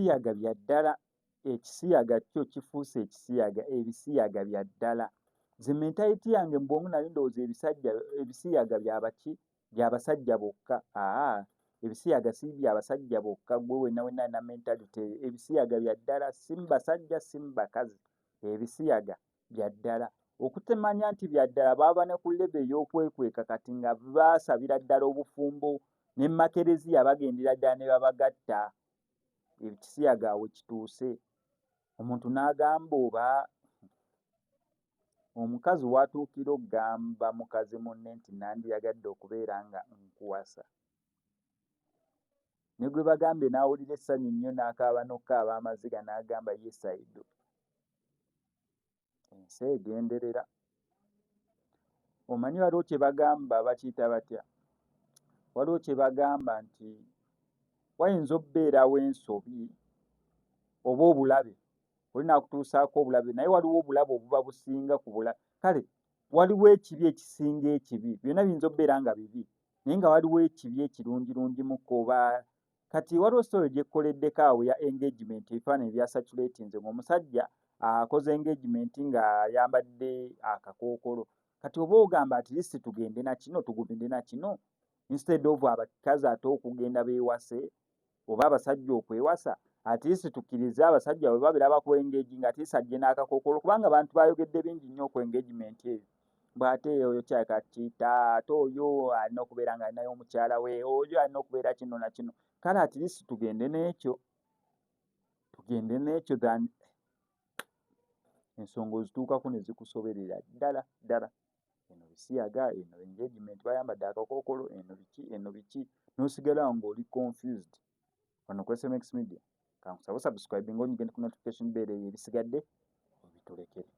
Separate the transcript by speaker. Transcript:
Speaker 1: Ebisiyaga bya ddala. Ekisiyaga kyo kifuuse ekisiyaga. Ebisiyaga bya ddala. Nze mentality yange mu bwongo nali ndowooza ebisajja, ebisiyaga byabaki? Byabasajja bokka. Aa, ebisiyaga si byabasajja bokka. Gwe wenna wenna alina mentality eyo, ebisiyaga bya ddala, si mu basajja, si mu bakazi. Ebisiyaga bya ddala. Okutemanya nti bya ddala, baaba ne ku level ey'okwekweka kati nga baasabira ddala obufumbo ne makereziya, bagendera ddala ne babagatta. Ekisiyaga awo kituuse, omuntu n'agamba oba omukazi watuukira okugamba mukazi munne nti nandiyagadde okubeera nga nkuwasa, ne gwe bagambye n'awulira essanyu nnyo, n'akaaba n'okukaaba amaziga, n'agamba, "Yes, I do." Ensi egenderera. Omanyi waliwo kye bagamba, bakiyita batya? Waliwo kye bagamba nti wayinza okubeerawo ensobi oba obulabe, oli naakutuusaako obulabe, naye waliwo obulabe obuba businga ku bulabe. Kale waliwo ekibi ekisinga ekibi. Byonna biyinza okubeera nga bibi, naye nga waliwo ekibi ekirungirungimuko oba. Kati waliwo story gyekkoleddeko awo ya engagement, ebifaananyi byasatulatinze ng'omusajja akoze engagement ng'ayambadde akakookolo. Kati oba ogamba, at least tugende na kino, tugende na kino, instead of abakazi ate okugenda beewase oba abasajja okwewasa. At least tukkirize abasajja bwe babeera baku engaging, at least ajje n'akakookolo, kubanga abantu bayogedde bingi nnyo ku engagement eyo, bw'ate oyo kyakakiyita, ate oyo alina okubeera nga alinayo omukyala we, oyo alina okubeera kino na kino. Kale at least tugende n'ekyo, tugende n'ekyo than ensonga ozituukako ne zikusoberera ddala ddala. Eno bisiyaga, eno engagement bayambadde akakookolo, eno biki, eno biki, n'osigala ng'oli confused. Wano ku SMX Media, kankusaba subscribing, onyige ku notification bell. Eyo ebisigadde obitulekere.